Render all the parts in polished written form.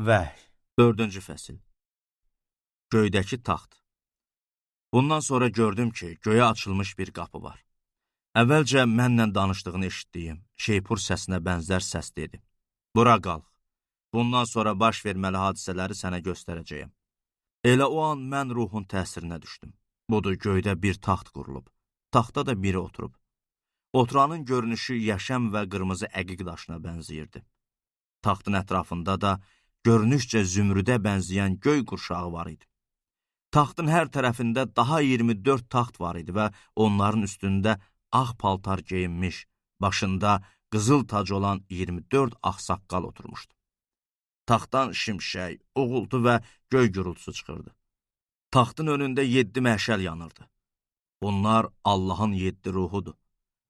Vəhy, 4-cü fəsil. Göydəki taxt. Bundan sonra gördüm ki, göyə açılmış bir qapı var. Əvvəlcə mənlə danışdığını eşitdiyim şeypur səsinə bənzər səs dedi: Bura qalx. Bundan sonra baş verməli hadisələri sənə göstərəcəyəm. Elə o an mən ruhun təsirinə düşdüm. Budur, göydə bir taxt qurulub. Taxta da biri oturub. Oturanın görünüşü yaşam və qırmızı əqiq daşına bənzəyirdi. Taxtın ətrafında da görünüşcə zümrüdə bənzəyən göy qurşağı var idi. Taxtın hər tərəfində daha 24 taxt var idi və onların üstündə ağ paltar geyinmiş, başında qızıl tac olan 24 ağsaqqal oturmuşdu. Taxtdan şimşək, uğultu və göy gürultusu çıxırdı. Taxtın önündə 7 məşəl yanırdı. Bunlar Allahın 7 ruhudur.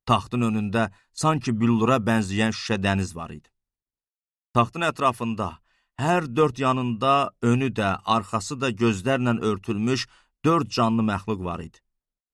Taxtın önündə sanki büllura bənzəyən şüşə dəniz var idi. Taxtın ətrafında, hər dörd yanında önü də, arxası da gözlərlə örtülmüş 4 canlı məxluq var idi.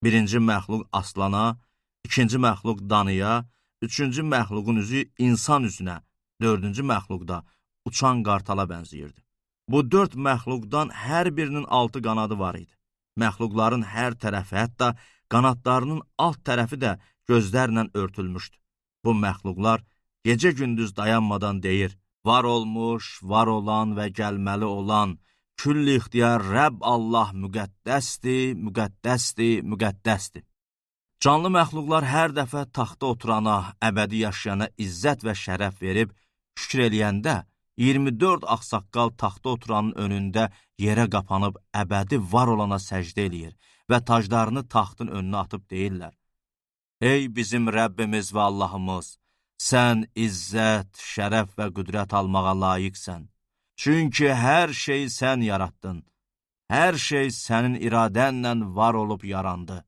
Birinci məxluq aslana, ikinci məxluq danıya, üçüncü məxluqun üzü insan üzünə, dördüncü məxluq da uçan qartala bənzəyirdi. Bu 4 məxluqdan hər birinin 6 qanadı var idi. Məxluqların hər tərəfi, hətta qanadlarının alt tərəfi də gözlərlə örtülmüşdü. Bu məxluqlar gecə-gündüz dayanmadan deyir: var olmuş, var olan və gəlməli olan, külli ixtiyar Rəbb Allah müqəddəsdir, müqəddəsdir, müqəddəsdir. Canlı məxluqlar hər dəfə taxta oturana, əbədi yaşayana izzət və şərəf verib, şükür eləyəndə, 24 ağsaqqal taxta oturanın önündə yerə qapanıb əbədi var olana səcdə eləyir və taclarını taxtın önünə atıb deyirlər: Ey bizim Rəbbimiz və Allahımız, sən izzət, şərəf və qüdrət almağa layiqsən. Çünki hər şeyi sən yaratdın. Hər şey sənin iradənlə var olub yarandı.